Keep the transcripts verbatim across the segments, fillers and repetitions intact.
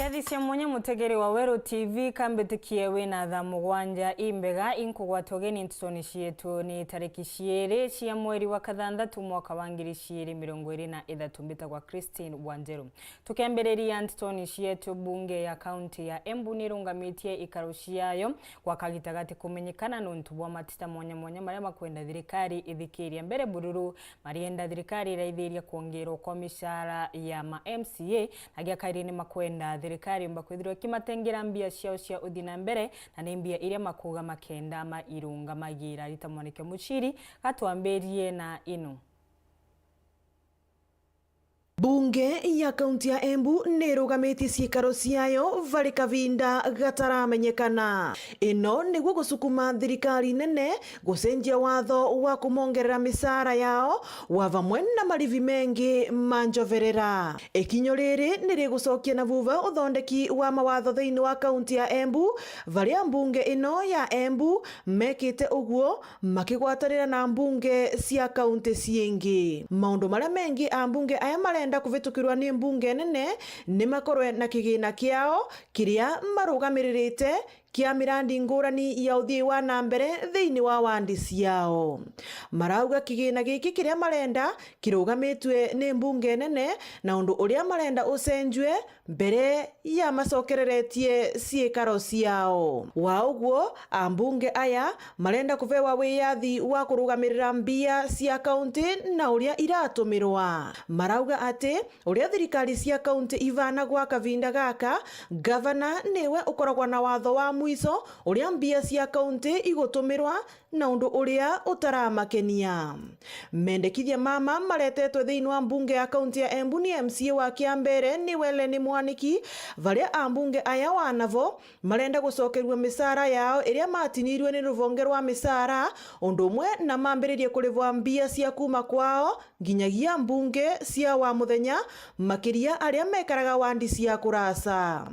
Ndethi cia mwanya, mutegeri wa Weru T V, kambitikie wina thaa mugwanja imbega inkugwata ugeni ntutoni cietu. Ni tariki ciiri cia mweri wa kathanthatu mwaka wa ngiri ciiri mirongo iri na ithatu. Mbitagwa Christine Wanjeru. Tukiambiriria ntutoni cietu, mbunge ya kaunti ya Embu nirungamitie ikaro ciayo gwa kagita gati kumenyekana nontu bwa matita mwanya mwanya maria makwenda thirikari ithikiria mbere bururu. Marienda thirikari iraithiria kwongerwa kwa micara ya ma M C A, na gia kairi ni makwenda thirikari yumba kwithirwa ikimatengera mbia ciao cia uthi na mbere, na ni mbia iria makuga makenda mairungamagira. Rita Mwaniki Muchiri gatwambirie na ino. Mbunge ya kaunti ya Embu nirugamitie ciikaro ciayo vari kavinda gataramenyekana. Ino niguo gucukuma thirikari nene gucenjia watho wa kumongerera micara yao, wa vamwe na marivi mengi ma njoverera. Ikinyo riri ni rigucokia na vuva uthondeki wa mawatho thiini wa kaunti ya Embu, varia mbunge ino ya Embu mekite uguo makigwatanira na mbunge cia kaunti ciingi. Maundu maria mengi ambunge aya marenda kuvitukirwa ni mbunge nene ni makorwe na kigina kiao kiria marugamiririte kia mirandi ngurani ya uthii wa na mbere thiini wa wandi ciao. Marauga kigina giki kiria marenda kirugamitue ni mbunge nene, na undu uria marenda ucenjue mbere ya macokereretie ciikaro ciao. Wa uguo, ambunge aya marenda kuvewa wiyathi wa kurugamirira mbia cia kaunti na uria iratumirwa. Marauga ati uria thirikari cia kaunti ivana gwa kavinda gaka, gavana niwe ukoragwa na watho wa mwiso uria mbia cia kaunti igutumirwa na undu uria utaramakenia. Mendekithia mama maretetwe thiini wa mbunge ya kaunti ya Embu ni M C A wa Kiambere niwe Lenny Mwaniki, varia ambunge aya wanavo marenda gucokerua micara yao iria matinirue ni ruvonge rwa micara, undu umwe na mambiririe kurivwa mbia cia kuma kwao, nginyagia mbunge cia wa muthenya, makiria aria mekaraga wandi cia kuraca.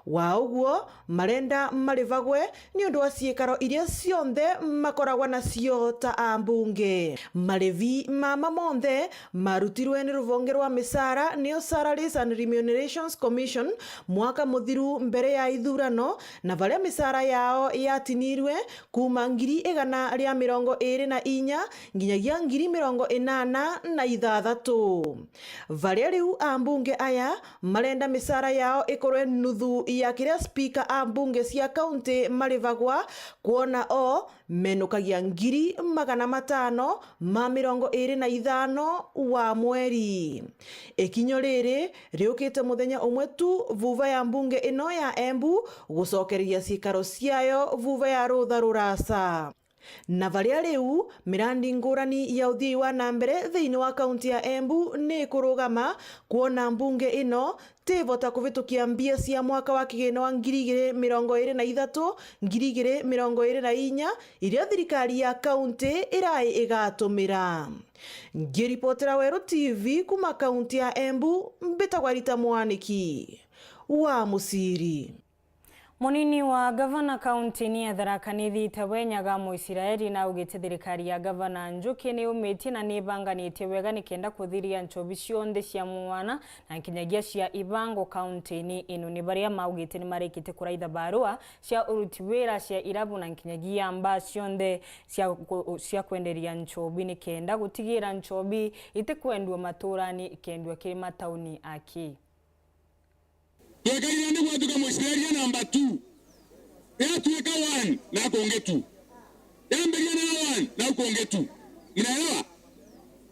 Wa uguo, marenda marivagwe ni undu wa ciikaro iria cionthe makoragwa nacio ta ambunge. Marivi mama monthe marutirwe ni ruvonge rwa micara, niyo Salaries and Remunerations Commission, mwaka muthiru mbere ya ithurano, na varia micara yao yatinirwe kuma ngiri igana ria mirongo iri na inya nginyagia ngiri mirongo inana na ithathatu. Varia riu ambunge aya marenda micara yao ikorwe nuthu ya kiria spika a mbunge cia kaunti marivagwa, kwona o menukagia ngiri magana matano ma mirongo iri na ithano wa mweri. Ikinyo riri riukite muthenya umwe tu vuva ya mbunge ino ya Embu gucokereria ciikaro ciayo vuva ya rutha rurasa. Na varia riu mirandi ngurani ya uthii wa na mbere thiini wa kaunti ya Embu ni ikurugama, kwona mbunge ino tivota kuvitukia mbia cia mwaka wa kigina wa ngiri igiri mirongo iri na ithatu, ngiri igiri mirongo iri na inya, iria thirikari ya kaunti irai igatumira. Ngiripotera Weru T V kuma kaunti ya Embu, mbitagwa Rita Mwaniki wa Muciri. Munini wa gavana kaunti-ini ya Tharaka Nithi, Itawe Nyaga Muisiraeli, naugite thirikari ya gavana Njuki ni yumitie na ni ibanganitie wega nikenda kuthiria nchobi cionthe cia mwana na nkinyagia cia ibango kaunti-ini ino. Ni baria maugite ni marikite kuraitha barua cia uruti wira cia irabu na nkinyagia mbaa cionthe cia ku-, cia kwenderia nchobi nikenda gutigira nchobi itikwendua maturani, ikendua kiri matauni aki. Twekarire ni gwatuka Muisraeli ya namba two. Yatuika one, na kungi two. Yambiria na one, na kungi two. Mnaelewa?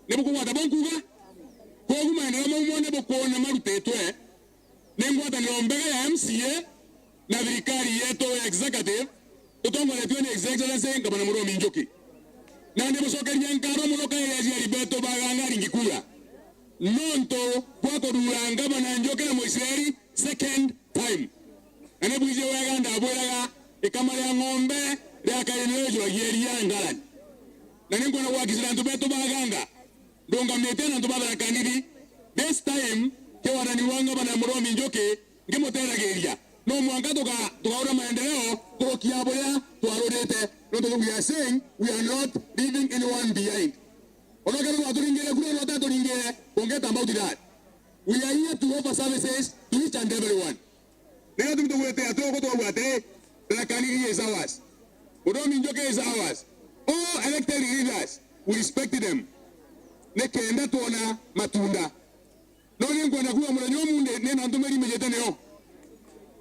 Ni bukugwata bunkuga? Kogu maendeleo mau monthe bukwona marutitwe ni ngwataniro mbega ya M C A na thirikari yetu ya executive, tutongoretue ni His Excellency Ngavana Murumi Njuki. Na ndimucokeria nkatho mono kairi aciari betu ba Gangari Ngikuya. Nontu bwa kuthura ngavana Njuki na Muisraeli second time. Na ni bwiji wega ndabwiraga, ikama ria ng'ombe ria kairi nio ijuragia iria ngarani. Na ni nkwenda gwakicira antu betu ba Ganga, ndungamite na antu ba Tharaka Nithi, this time, ki wathani wa ngavana Murumi Njuki, ngimutethagiria. No mwanka tuka-, tukaura maendeleo kurukia buria twarurite, nontu we are saying we are not leaving anyone behind. Ona kethirwa twaturingire kura, no taturingire, forget about that. We are here to offer services to each and everyone. Niyo tugwite atiri, ugu twauga atiri, Tharaka Nithi is ours. Muthomi Njuki is ours. All elected leaders, we respect them. Nikenda twona matunda. No ni nkwenda kuuga muthenya umunthi ni na ntumiri mbijite nio.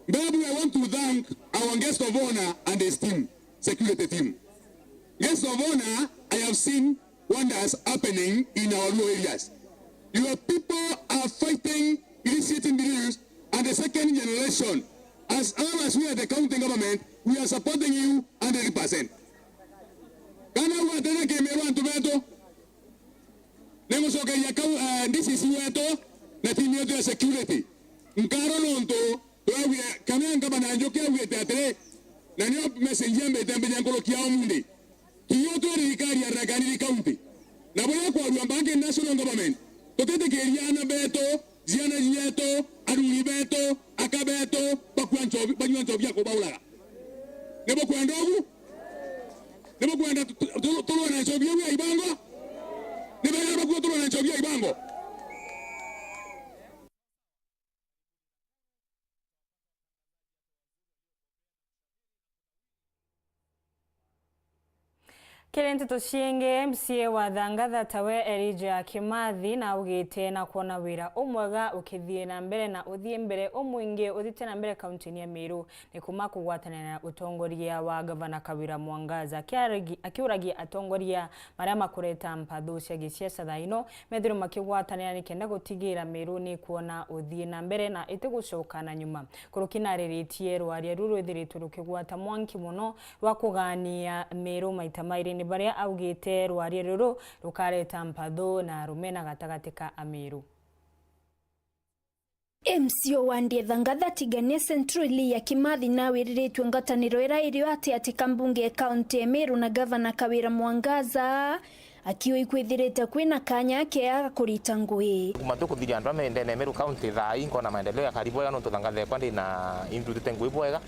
Mbebu, I want to thank our guest of honor and his team, security team. Guest of honor, I have seen wonders happening in our rural areas. Your people are fighting illicit beliefs and the second generation. As long as we are the county government, we are supporting you hundred percent. Kana ugatena kimero antu betu, ningucokeria kau, eh, D C C wetu na timu yetu ya security nkaro nontu twaugire kana ngavana Njuki augite atiri, na nio message yambite mbija nkurukia umunthi. Kinya twi thirikari ya Tharaka Nithi County, na buria kwarua mbangi national government, tutitikiria aana betu, ciana cietu, athuri betu, aka betu bakua nchobi, banyua nchobi ya kubauraga. Ni bukwenda ugu? Ni bukwenda tu-, tu-, turwe na nchobi iu ya ibango? Ni bega bakua turwe na nchobi ya ibango? Kiri nteto ciingi, M C A wa Thangatha tawe Elijah Kimathi naugite na kwona wira umwega ukithie na mbere na uthie mbere umwingi uthite na mbere kaunti-ini ya Meru ni kuma kugwatanira na utongoria wa Gavana Kawira Mwangaza. Akiaragi-, akiuragia atongoria maria makureta mpathu cia gisiasa thaa ino methirwe makigwatanira nikenda gutigira Meru ni kwona uthie na mbere na itigucoka na nyuma. Kuruki nariritie rwaria ruru rwithiritwe rukigwata mwanki mono rwa kugania Meru maita mairi ni baria augite rwaria ruru rukareta mpathu na rumena gatagati ka Ameru. M C O wa Ndietha Ngatha Tigania Central Elia Kimathi nawiriritue ngwataniro ira irio ati ati ka mbunge ya kaunti ya Meru na Gavana Kawira Mwangaza akiuga ikwithirite kwina kanya keega ga kurita ngui. Kuma tukuthiria andu a ndene ya Meru County thaa ii, nkona maendeleo ya kari bwega nontu Thangatha ekwa ndi na indutite ngui bwega.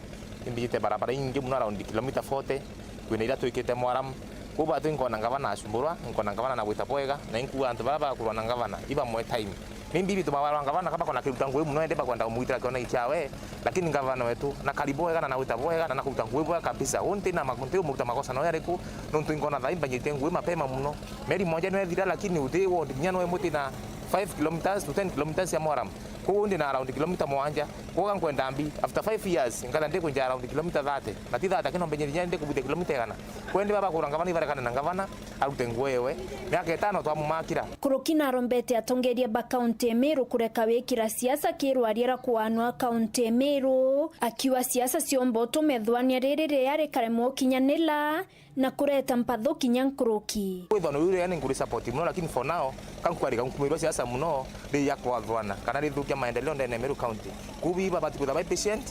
Imbijite barabara ingi mono, around kilomita forty, kwina iria twikite mwaramu. Kwou batu nkona ngavana acumburwa, nkona ngavana na gwita bwega, na inkuga antu baria bakurwa na ngavana, ibamwe time. Maybe bitu bawarwa ngavana kaba kona kiruta ngui mono, ende bakwenda kumwitira kiona ikiawe, lakini ngavana wetu na kari bwega na na gwita bwega na na kuruta ngui bwega kabisa. Unti na makunti umuruta makosa no yariku, nontu inkona thaa imbanyitie ngui mapema mono. Meri moja no ethira, lakini uti ward kinya no emuti na five kilometers to ten kilometers ya mwaram. Kwou ndi na around kilomita mwanja. Kwou nkwenda mbi, after five years, nkatha ndikwinja around kilomita thirty. Na ti thirty, lakini no mbenye kinya ndikubithia kilomita igana. Kwou ndi baba kura ngavana ibarekane na ngavana, arute ngui ewe. Miaka itano twamumakira. Kuruki narombete atongeria ba kaunti ya Meru kureka wikira siasa kirwaria ra kuanwa kaunti ya Meru, akiuga siasa ciomba utumethwania riri ria rikaremwa ukinyanira na kureta mpathu kinya nkuruki. Kwithwa ni uri yani nguri support mono, lakini for now, ka nkwari ka nkumirwa siasa mono, ri ya kwathwana, kana rithukia maendeleo ndene ya Meru County. Kubi babati kwitha bai patient,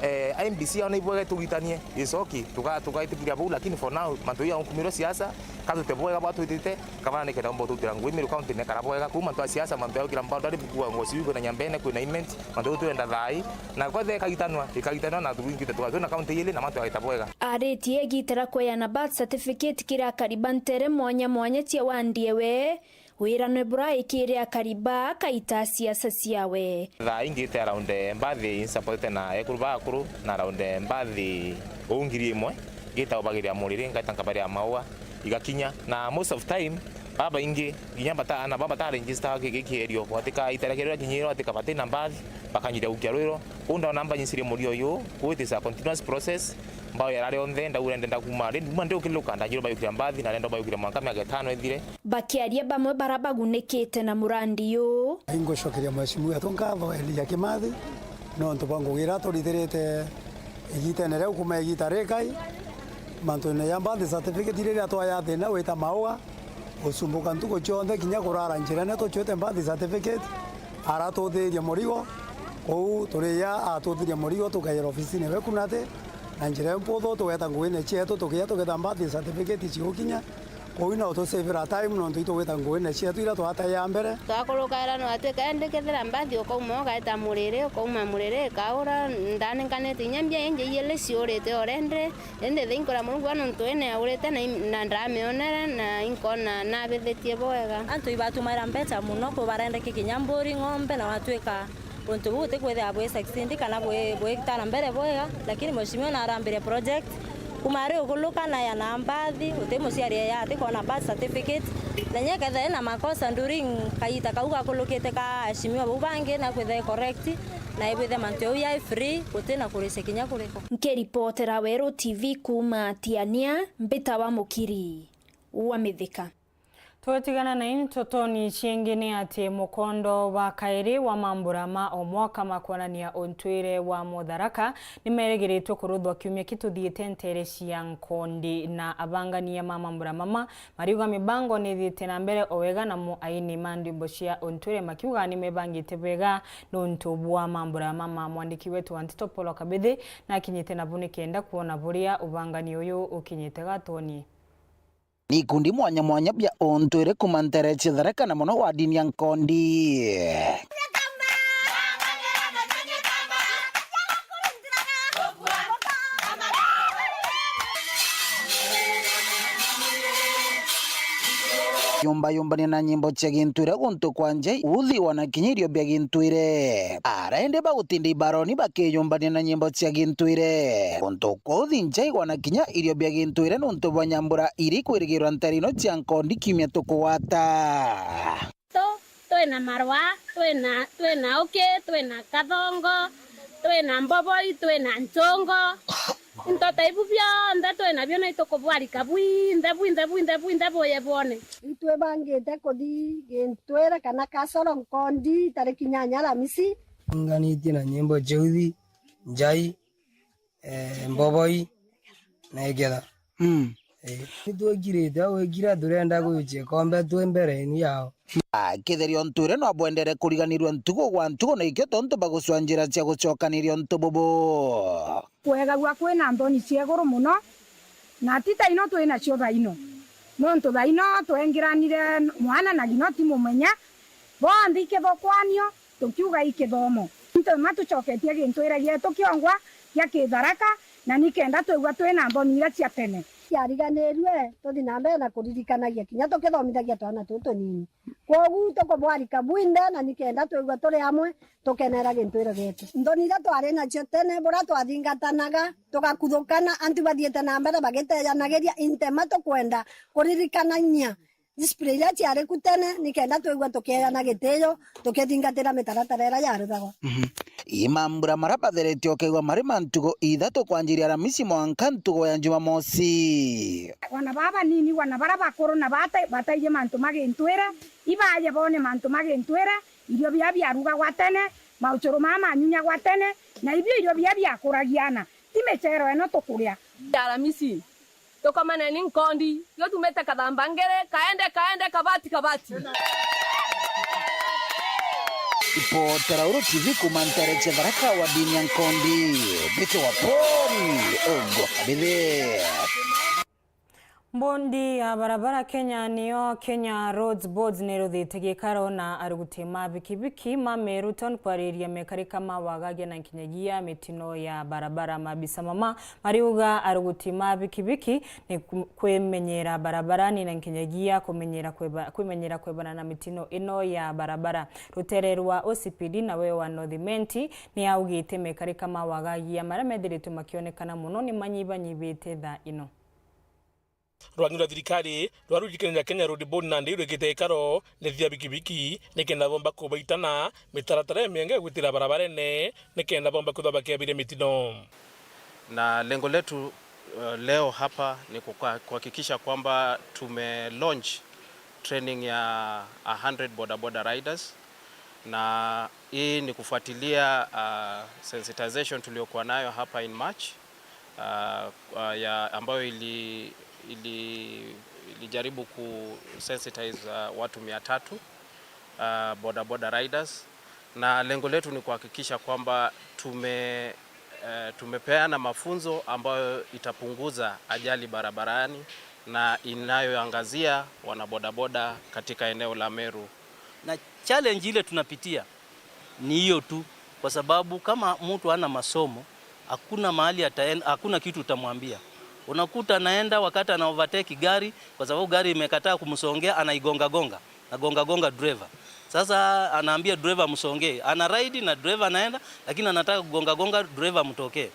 eh, I M B C yao ni ibwega itugitanie, icoki, tuga-, tugaitikiria bau, lakini for now, mantu ya nkumirwa siasa, ka tute bwega bwa twitite, gavana nikenda umba ututira ngui Meru County nekara bwega, kuma mantu ya siasa, mantu ya gukira mbao, ndari bukua ngoci, kwina nyambene, kwina imenti, mantu ya twenda thai, na kwethe ikagitanwa, ikagitanwa na thuru ingite tuga twina county ili na mantu yagita bwega. Aritie igita ria kweana birth certificate kiri akari ba ntere mwanya mwanya cia wandi ewe, wirano buraikire akari ba akaita siasa ciawe. Thaa ingite around, eh, mbathi insupportete na ekuru ba akuru na around, eh, mbathi uu ngiri imwe, ngita ubagiria muriri, ngaita nkabaria maua, igakinya. Na most of time, babaingi, kinya bata-, ana baba bata register ki-, ki-, kierio, gwatika itara kiria kinyiro, gwatika bati na mbathi, bakanyiria gukia rwiro. Kuu ndaona mbanyincirie murio uyu, kuu it is a continuous process. Mbao yarari onthe, ndaugire ndenda kuma, ri-, kuma ndi ukiluka, ndanyirwo bayukira mbathi, na renda bayukire mwanka miaka itano ithire. Bakiaria bamwe bara bagunikite na murandi uyu. Ingucokeria Mheshimiwa wetu nkatho Elijah Kimathi, nontu bwa ngugi iria turithirite igitene riu kuma igita rikai, mantune ja birth certificate riria twaya thina gwita mauga, gucumbuka ntuku cionthe kinya kurara njirene tucwite birth certificate, aratuthiria murigo, kou turiya atuthiria murigo tukaira ofisine we Kunati, na njira imputhu tugeta nguine cietu tukiya tugetha birth certificate cigukinya. Kuu no utusavira time nontu itugwita nguine cietu iria twataia mbere. Twakurukaira no atwika indi kethira mbathi ukauma ugaita muriri, ukauma muriri ikaura, ndaninkanite inya mbia ingi iili ciurite already, indi thinkura Murungu wa nontu ene aurite na im-, na ndamionere na inkona nabithitie bwega. Antu ibatumaira mbeca mono kubarendeke kinya mburi, ng'ombe na watwika Untu buu utikwithira bwi succeed kana bwi-, bwitana mbere bwega, lakini mheshimiwa narambiria project kuma ari ukuluka na ya na mbathi, uti muciari ya ati kwona birth certificate, na nyekethira ina makosa during kagita kau gakulukite ka aheshimiwa bau bangi, na kwithira correct, na ibwithe mantu jau yai free, guti na kuricia kinya kuriku. Nkiripotera Weru T V kuuma Tiania, mbitawa Mukiri wa Mithika. Twitigana na into toni ciingi ni ati mukondo wa kairi wa mambura ma o mwaka ma kwonania untwire wa Mutharaka ni merigiritwe kuruthwa kiumia kituthiite nteere cia Nkondi, na abangania ma mambura mama mariuga mibango ni ithiite na mbere o wega, namo aini ma ndwimbo cia untwire makiuga ni mebangite bwega nuntu bwa mambura mama. Mwandiki wetu wa nteto Paul Kabithi nakinyite nabu nikenda kwona buria ubangani uyu ukinyite gatoni. Ni ikundi mwanya mwanya bia untwire kuuma nteere cia Tharaka na mono wadini ya Nkondi. Yumbayumbania na nyimbo cia gintwire guntu kwa njai, uthi wana kinya irio bia gintwire. Ara indi bagutinda ibaroni bakiyumbania na nyimbo cia gintwire. Guntu kwa uthi njai wana kinya irio bia gintwire nuntu bwa nyambura iri kwirigirwa nteere ino cia Nkondi kiumia tukugwata. Tu, twina marwa, twina, twina uki, twina kathongo, twina mboboi, twina nchongo. Into ta ibu bionthe twinabio na itukubwarika bwinthe, bwinthe, bwinthe, bwinthe buye bwone. Itwibangite kuthi gintwire kana kasoro Nkondi tariki nyanya Aramisi. Nganitie na nyimbo cia uthi, njai, eh, mboboi, na igetha. Mm. Eh, nitwikirite au ikira turenda gwicia ikombe twi mbere-ini yao. Akitheria untwire no bwendere kuriganirua ntugu gwa ntugu, na ikio tontu bagucua njira cia gucokaniria untu bubu. Kwegagua kwina nthoni cia iguru mono, na ti ta ino twinacio thaino. Nontu thaino twengiranire mwana na gino ti mumenya, bonthe ikithokwanio, tukiuga ikithomo. Into ma tucoketie gintwire gietu kiongwa gia Kitharaka, na nikenda twigua twina nthoni iria cia tene. Ciariganirue, tuthi na mbere na kuririkanagia kinya tukithomithagia twana tutu tunini. Kwogu tukubwarika bwinthe, na nikenda twigua turi amwe, tukenera gintwire gietu. Nthoni iria twari nacio tene, buria twathingatanaga, tugakuthukana, antu bathiite na mbere bagitejanagiria, inte ma tukwenda kuririkanagia discipline iria ciari ku tene, nikenda twigua tukiejana gitio, tukithingatira mitaratara iria yaruthagwa. Mhm. Ii mambura maria batheretie ukeigua mari ma ntugu ithatu kwanjiria Aramisi mwanka ntugu ya Jumamosi. Wana baa banini, wana baria bakuru na bata-, bataiji mantu ma gintwire, ibaje bone mantu ma gintwire, irio biria biarugagwa tene, mauchuru maa manyunyagwa tene, na ibio irio biria biakuragia ana, ti michero ino tukuria. Aramisi. Tukomaneni Nkondi, yo tumite kathamba ngiri, kaende, kaende, kabati, kabati. Ripotera Uru T V kuuma nteere cia Tharaka wa dini ya Nkondi, mbite wa Paul Ogwa Kabithi. Mbondi ya barabara Kenya niyo Kenya Roads Boards niruthite gikaro na aruguti ma bikibiki ma Meru Town kwariria mekarika ma wagagia na nkinyagia mitino ya barabara. Mabisa mama mariuga aruguti ma bikibiki ni ku-, kwimenyera barabarani na nkinyagia kumenyera kweba-, kwimenyera kwebana na mitino ino ya barabara. Rutere rwa O C P D nawe wa North Imenti ni augite mekarika ma wagagia maria methiritwe makionekana mono ni manyibanyibite thaa ino. Rwani rwa thirikari rwa rurikania Kenya Road Board nandi rwikite ikaro ndethi ya bikibiki nikenda bomba kubaitana mitaratara ya mienga ya gwitira barabarene nikenda bomba kwithwa bakiabiria mitino. Na lengo letu, uh, leo hapa ni kuka-, kuhakikisha kwamba tume launch training ya a hundred bodaboda riders, na hii ni kufuatilia, uh, sensitization tuliokuwa nayo hapa in March, uh, uh, ya ambayo ili-, ili-, ilijaribu ku sensitize, uh, watu mia tatu, uh, bodaboda riders, na lengo letu ni kuhakikisha kwamba tume-, eh, tumepeana mafunzo ambayo itapunguza ajali barabarani na inayoangazia wanabodaboda katika eneo la Meru. Na challenge ile tunapitia ni hiyo tu, kwa sababu kama mtu hana masomo, hakuna mahali ataen-, hakuna kitu utamwambia. Unakuta anaenda wakati ana overtake gari, kwa sababu gari imekataa kumsongea, anaigonga gonga, nagonga gonga driver. Sasa anaambia driver, "Msongee." Ana ride na driver anaenda, lakini anataka kugonga gonga driver amtokee.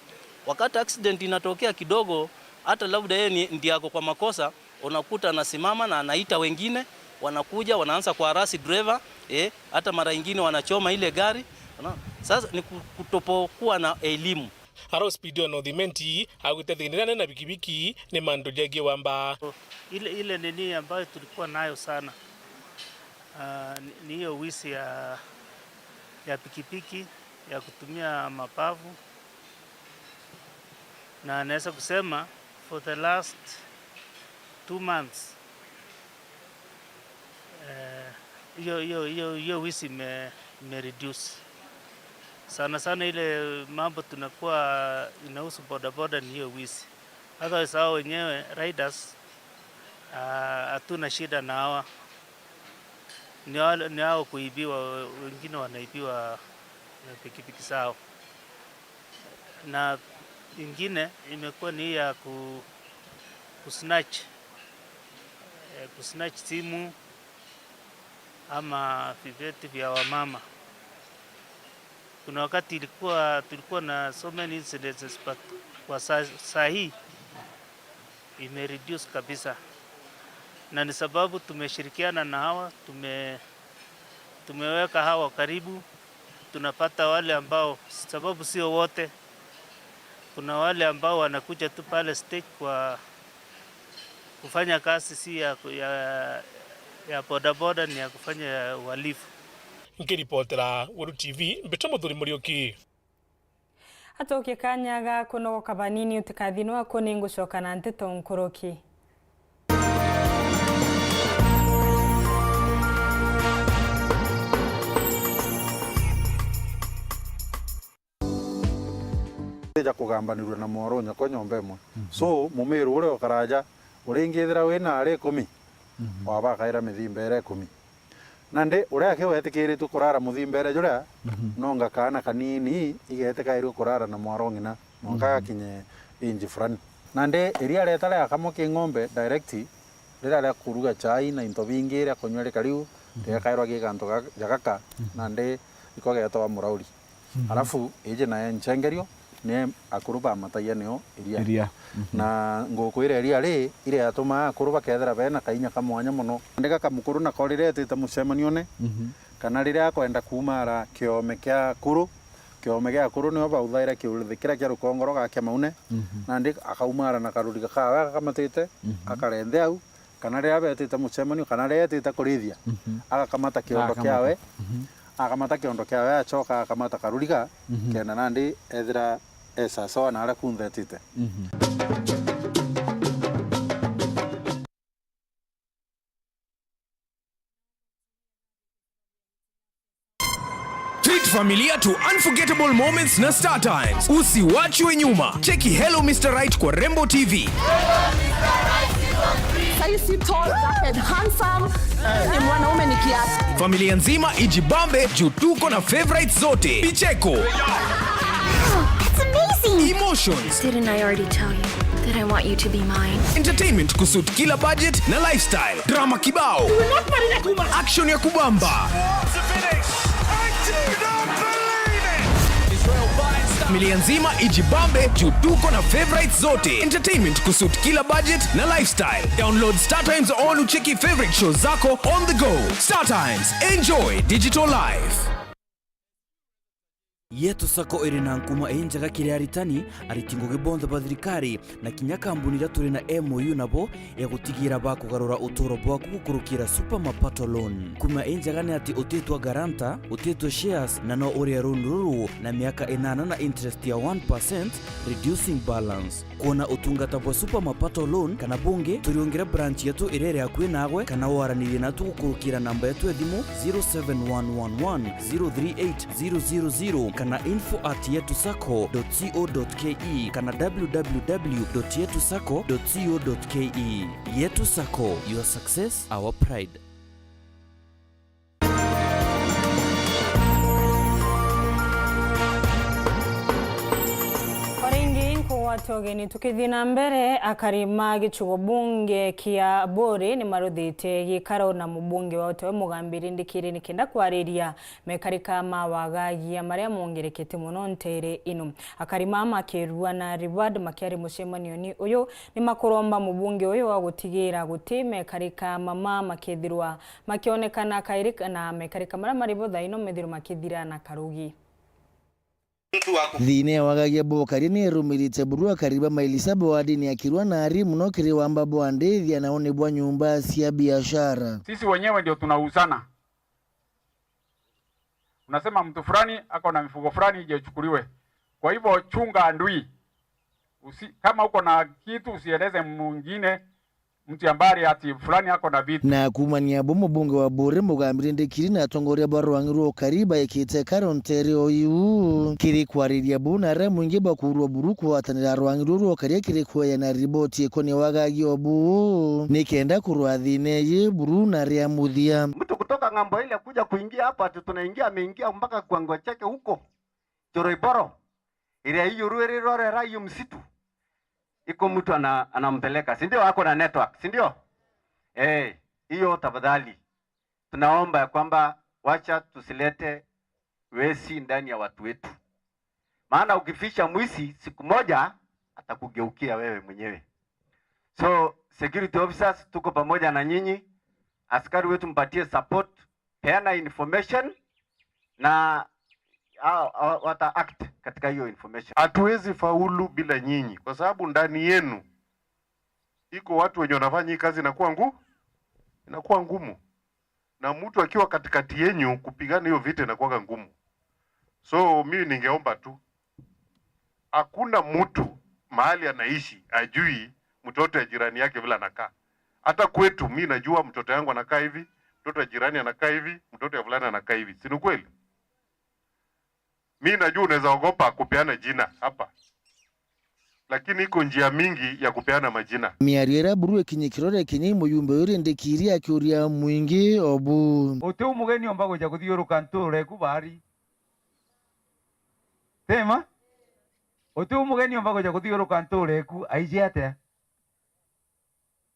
Wakati accident inatokea kidogo, hata labda yeye ni, ndiye ako kwa makosa, unakuta anasimama na anaita wengine, wanakuja, wanaanza kuharass driver, eh, hata mara ingine wanachoma ile gari. Unaona? Sasa ni ku-, kutopokuwa na elimu. Aro speed ya North Imenti, agwite thina nene na pikipiki ni mantu jagie wamba. Ile, ile nini ambayo tulikuwa nayo sana, ah, ni, ni hiyo wizi ya, ya pikipiki, ya kutumia mabavu. Na naweza kusema for the last two months, eh, hiyo, hiyo, hiyo, hiyo wizi ime-, ime-reduce. Sana sana ile mambo tunakuwa inahusu bodaboda ni hiyo wizi. Otherwise hao wenyewe riders, ah, hatuna shida na hawa. Ni wale, ni hao kuibiwa, wengine wanaibiwa, eh, pikipiki zao. Na ingine imekuwa ni hii ya ku-, kusnatch, eh, kusnatch simu ama vibeti vya wamama. Kuna wakati ilikuwa, tulikuwa na so many incidences, but kwa sa-, saa hii imereduce kabisa, na ni sababu tumeshirikiana na hawa, tume-, tumeweka hawa karibu. Tunapata wale ambao, sababu sio wote, kuna wale ambao wanakuja tu pale stage kwa kufanya kazi si ya, ya, ya bodaboda, ni ya kufanya uhalifu. Nkiripotera Weru T V, mbita Muthuri Muriuki. Atukie kanya ga kunogoka banini, utikathinwa ku, ni ngucoka na nteto nkuruki. Ja kugambanirua na mworo nyakwa nyomba imwe. Mhm. So, mumiru uria ukaraja, uringithira wina ari ikumi, mhm, wabakaira mithimba iria ikumi. Nandi uria aki wetikiritue kurara muthimbere juria, mhm, nonga kaana kanini igetikairue kurara na mwaro ng'ina, mwanka, mhm, gakinye age fulani. Nandi iria rieta riakamwa ki ng'ombe direct, riria ria kuruga chai na into bingi, ria kunyua rikariu, mhm, rigakairwa gi gantu ga-, jagaka, mhm, nandi iko getwa murauri. Mhm. Alafu iji nayo nchengerio, ni akuru bamatagia nio iria. Iria. Mhm. Na ngukwira iria ri, iria yatumaa akuru bakethira bena kainya ka mwanya mono. Ndika ka mukuru nako riria etite mucemanione, mhm, kana riria akwenda kuumara kiome kia akuru, kiome gia akuru nio bauthaira kiurithi kiria kia rukongoro gakia maune, mhm, nandi akaumara na karuriga kawe agakamatite, mhm, akarenthe au, kana riria betite mucemanio, kana riria etite kurithia, mhm, agakamata kiondo Agakamata. Kiawe, mhm, agakamata kiondo kiawe, acoka agakamata karuriga, mhm, kenda nandi ethira e sawasawa na aria kunthe etite. Mhm. Treat familia to unforgettable moments na Star Times. Usiwachwe nyuma. Cheki Hello Mister Right kwa Rembo T V. Sahi si tall, dark and handsome. Ni mwanaume ni kiasi. Familia nzima ijibambe juu tuko na favorites zote. Vicheko. That's amazing. Emotions. Didn't I already tell you that I want you to be mine? Entertainment kusuit kila budget na lifestyle. Drama kibao. You will not marry that woman. Action ya kubamba. Familia nzima ijibambe juu tuko na favorites zote. Entertainment kusuit kila budget na lifestyle. Download Star Times on ucheki favorite shows zako on the go. Star Times, enjoy digital life. Yetu Sacco iri na nkuma injega kiri aritani, ariti ngugi bonthe ba thirikari, na kinya kambuni iria turi na M O U nabo ya gutigira bakugarura uturo bwaku gukurukira Super Mapato Loan. Nkuma injega ni ati utitwa guarantor, utitwe shares, na no urie loan ruru na miaka inana na interest ya one percent, reducing balance. Kwona utungata bwa Super Mapato Loan kana bungi, turiungire branch yetu iria iri akui naagwe, kana waranirie natu gukurukira namba yetu ya thimu zero seven one one one zero three eight zero zero zero kana info at yetu sacco dot co dot ke kana w w w dot yetu sacco dot co dot ke. Yetu Sacco, your success, our pride. O ringi nkugwata Togeni tukithii na mbere, akari ma gicigo bunge kia Buuri ni maruthite gikaro na mubunge wa Uteo Mugambi Rindikiri nikenda kwariria mekarika ma wagagia maria mongerekete mono ntere ino. Akari ma makirua na Reward makiari mucemanioni uyu, ni makuromba mubunge uyu wa gutigira guti mekarika mama makethirwa makionekana kairi na mekarika maria mari bo thaino methirwa makithira na karugi. Thiina ya wagagia bukari ni erumirite buru akari ba maili saba wa dini ya Kirua na ari muno kiri wamba bwa ndithia na uni bwa nyumba cia biashara. Sisi wenyewe ndio tunauzana. Unasema mtu fulani ako na mifugo fulani ije ichukuliwe. Kwa hivyo chunga adui. Usi-, kama uko na kitu usieleze mwingine, mtu ambaye ati fulani ako na vitu. Na kuumania bu mubunge wa Buuri Mugambi Rindikiri na atongoria ba rwang'i rwa ukari baikite karo ntere o iu. Kiri kwariria bu na aria mwingi bakuurwa buru kugwatanira rwang'i ruu rwa ukari kiri kweana riboti ikonie wagagia o bu, nikenda kurwa thiina iji buru na ria muthia. Mtu kutoka ng'ambo ile kuja kuingia hapa, ati tunaingia, ameingia mpaka kiwango chake huko Choroiboro. Ile hiyo ruere rore ra hiyo msitu. Iko mtu ana-, anampeleka, si ndio? Ako na network, si ndio? Eh, hiyo tafadhali. Tunaomba ya kwamba wacha tusilete wezi ndani ya watu wetu. Maana ukificha mwizi, siku moja atakugeukia wewe mwenyewe. So, security officers, tuko pamoja na nyinyi. Askari wetu, mpatie support, peana information na hao, hao wata act katika hiyo information. Hatuwezi faulu bila nyinyi, kwa sababu ndani yenu iko watu wenye wanafanya hii kazi inakuwa ngu-, inakuwa ngumu. Na mtu akiwa katikati yenyu, kupigana hiyo vita inakuwaga ngumu. So, mimi ningeomba tu, hakuna mtu mahali anaishi ajui mtoto ya jirani yake vile anakaa. Hata kwetu, mi najua mtoto yangu anakaa hivi, mtoto ya jirani anakaa hivi, mtoto ya fulani anakaa hivi. Si ni kweli? Mi najua unaweza ogopa kupeana jina hapa, lakini iko njia mingi ya kupeana majina. Miario iria buru ikinyi kirore kinyi, muyumbe uyu Rindikiri akiuria mwingi o bu. Uti u mugeni omba gwija kuthiuruka ntuura eku baari. Ti ma? Uti u mugeni omba gwija kuthiuruka ntuura eku aiji atia?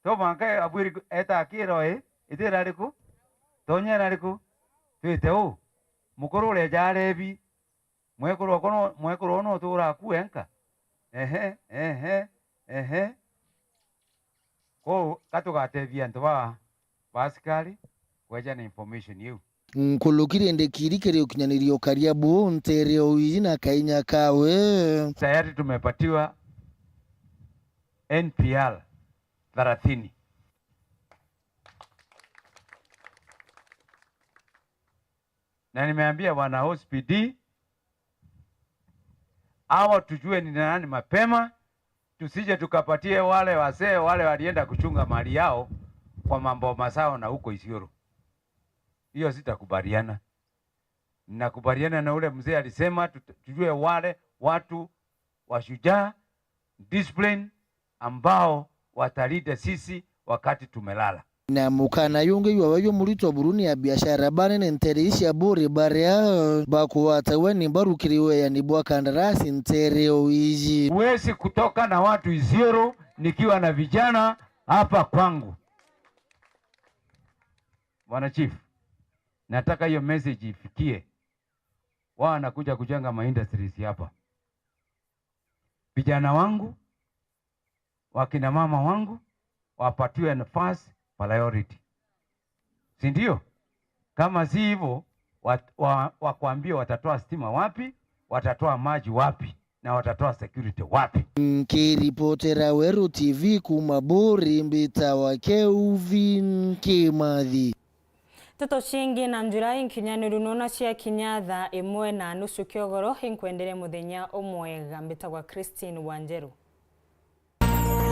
To mwanka abwiri eta akira ii, itira riku? Tonyera riku? Twite u? Mukuru uria jarebi, mwekuru okwa no, mwekuru no tuura aku enka? Ehe, ehe, ehe. Kou ka tugatethia antu ba, ba askari kweja na information iu. Nkuruki Rindikiri kiri ukinyaniria ukaria bu ntere o iji na kainya kawe. Tayari tumepatiwa N P R thelathini. Na nimeambia bwana O C P D, hawa tujue ni nani mapema, tusije tukapatie wale wazee wale walienda kuchunga mali yao kwa mambo mazao na huko Isiolo. Hiyo sitakubaliana. Ninakubaliana na ule mzee alisema tut-, tujue wale watu washujaa, discipline, ambao watalinde sisi wakati tumelala. Na mukana yungi jwawe jumurito buru ni abiashara banene ntere ii cia Buuri baria bakugwatawe ni mbaru kiri weani bwa kandarasi ntere o iji. Huwezi kutoka na watu Isiolo nikiwa na vijana hapa kwangu. Bwana Chief, nataka hiyo message ifikie. Wao wanakuja kujenga ma industries hapa. Vijana wangu, wakina mama wangu, wapatiwe first priority. Si ndio? Kama si hivyo, wat-, wa-, wakwambie watatoa stima wapi, watatoa maji wapi, na watatoa security wapi? Nkiripotera Weru T V kuuma Buuri, mbitawa Kelvin Kimathi. Nteto ciingi na njura inkinyaniru nona ciakinya thaa imwe na nusu kiogoro, inkwendere muthenya umwega. Mbitagwa Christine Wanjeru.